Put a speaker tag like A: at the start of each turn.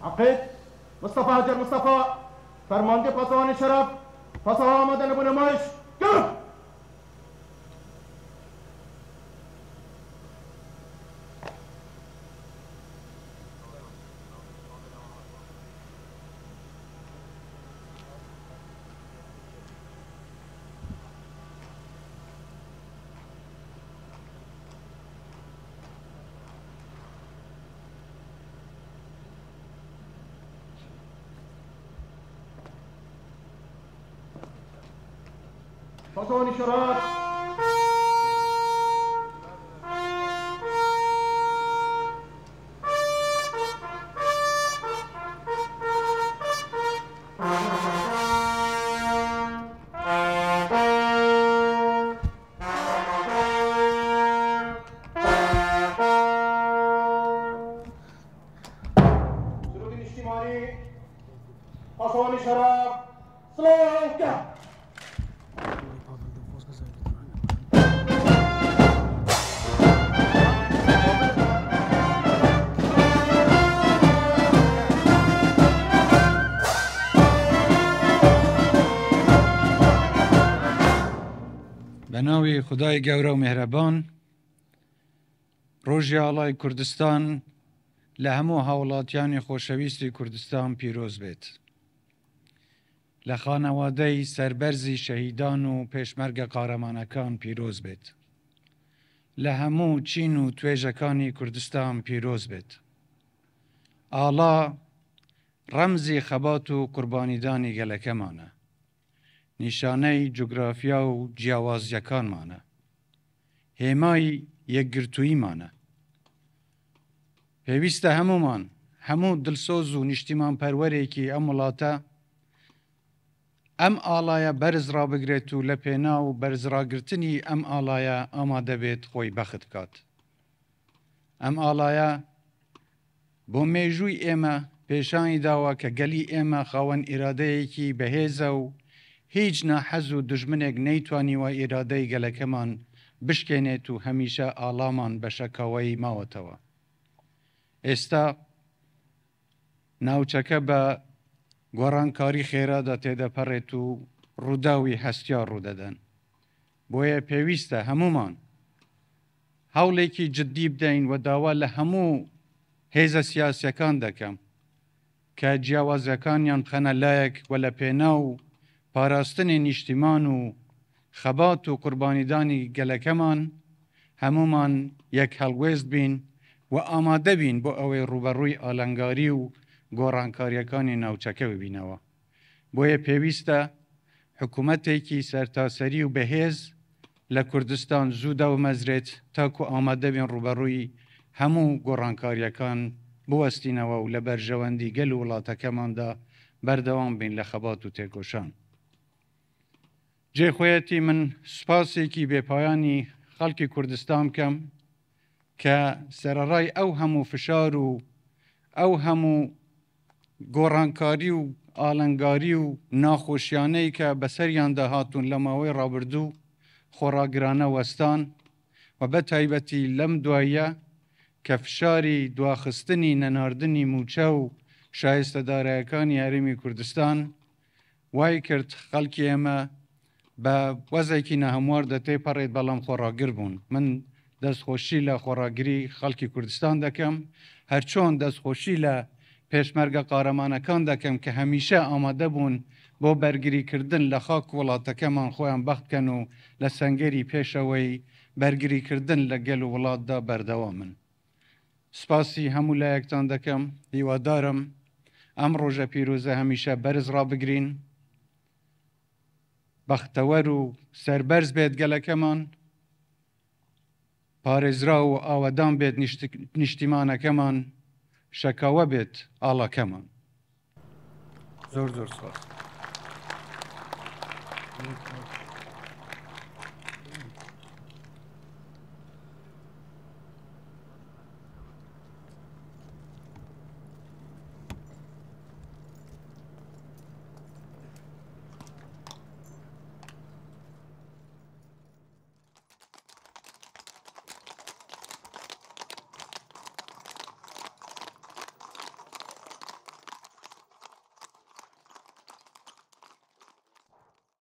A: عەقید مستەفا هەجەر مستەفا، فەرماندەی پاسەوانی شەرەف، پاسەوان ئامادە نەبوو نمایش گەرم! پاسەوانی شەرەف. سرودی نیشتیمانی پاسەوانی شەرەف سڵاو کە.
B: بە ناوی خودای گەورە و میهرەبان، ڕۆژی ئاڵای کوردستان لە هەموو هاوڵاتیانی خۆشەویستی کوردستان پیرۆز بێت. لە خانەوادەی سەربەرزی شەهیدان و پێشمەرگە قارەمانەکان پیرۆز بێت. لە هەموو چین و توێژەکانی کوردستان پیرۆز بێت. ئاڵا ڕەمزی خەبات و قوربانیدانی گەلەکەمانە. نیشانەی جوگرافیا و جیاوازییەکانمانە. هێمای یەکگرتووییمانە. پێویستە هەموومان، هەموو دڵسۆز و نیشتیمانپەروەرێکی ئەم وڵاتە ئەم ئاڵایە بەرز ڕابگرێت و لە پێناو بەرزڕاگرتنی ئەم ئاڵایە ئامادەبێت خۆی بەخت بکات. ئەم ئاڵایە بۆ مێژووی ئێمە پێشانی داوە کە گەلی ئێمە خاوەن ئیرادەیەکی بەهێزە و هیچ ناحەز و دوژمنێک نەیتوانیوە ئیرادەی گەلەکەمان بشکێنێت و هەمیشە ئاڵامان بە شەکاوەیی ماوەتەوە. ئێستا ناوچەکە بە گۆڕانکاری خێرادا تێدەپەڕێت و ڕووداوی هەستیار ڕوودەدەن. بۆیە پێویستە هەموومان هەوڵێکی جددی بدەین و داوا لە هەموو هێزە سیاسیەکان دەکەم کە جیاوازیەکانیان بخەنە لایەک و لە پێناو پاراستنی نیشتیمان و خەبات و قوربانیدانی گەلەکەمان هەموومان یەک هەڵوێست بین و ئامادە بین بۆ ئەوەی ڕووبەڕووی ئالنگاری و گۆڕانکاریەکانی ناوچەکە ببینەوە. بۆیە پێویستە حکومەتێکی سەرتاسەری و بەهێز لە کوردستان زوو دابمەزرێت تاکو ئامادەبین ڕووبەڕووی هەموو گۆڕانکارییەکان بوەستینەوە و لە بەرژەوەندی گەل و وڵاتەکەماندا بەردەوام بین لە خەبات و تێکۆشان. جێی خۆیەتی من سوپاسێکی بێپایانی خەڵکی کوردستان بکەم کە سەرەڕای ئەو هەموو فشار و ئەو هەموو گۆڕانکاری و ئالنگاری و ناخۆشیانەی کە بەسەریاندا هاتوون لە ماوەی ڕابردوو خۆڕاگرانە وەستان و بە تایبەتی لەم دواییە کە فشاری دواخستنی نەناردنی مووچە و شایستە دارایەکانی هەرێمی کوردستان وای کرد خەڵکی ئێمە بە وەزعێکی ناهەمواردا تێپەڕێت، بەڵام خۆڕاگر بوون. من دەستخۆشی لە خۆڕاگری خەڵکی کوردستان دەکەم، هەرچۆن دەستخۆشی لە پێشمەرگە قارەمانەکان دەکەم کە هەمیشە ئامادە بوون بۆ بەرگریکردن لە خاک و وڵاتەکەمان خۆیان بەخت بکەن و لە سەنگەری پێشەوەی بەرگریکردن لە گەل و وڵاتدا بەردەوامن. سپاسی هەموو لایەکتان دەکەم، هیوادارم ئەم ڕۆژە پیرۆزە هەمیشە بەرز ڕابگرین. بەختەوەر و سەربەرز بێت گەلەکەمان، پارێزراو و ئاوەدان بێت نیشتیمانەکەمان، شەکاوە بێت ئاڵاکەمان. زۆر زۆر سپاس.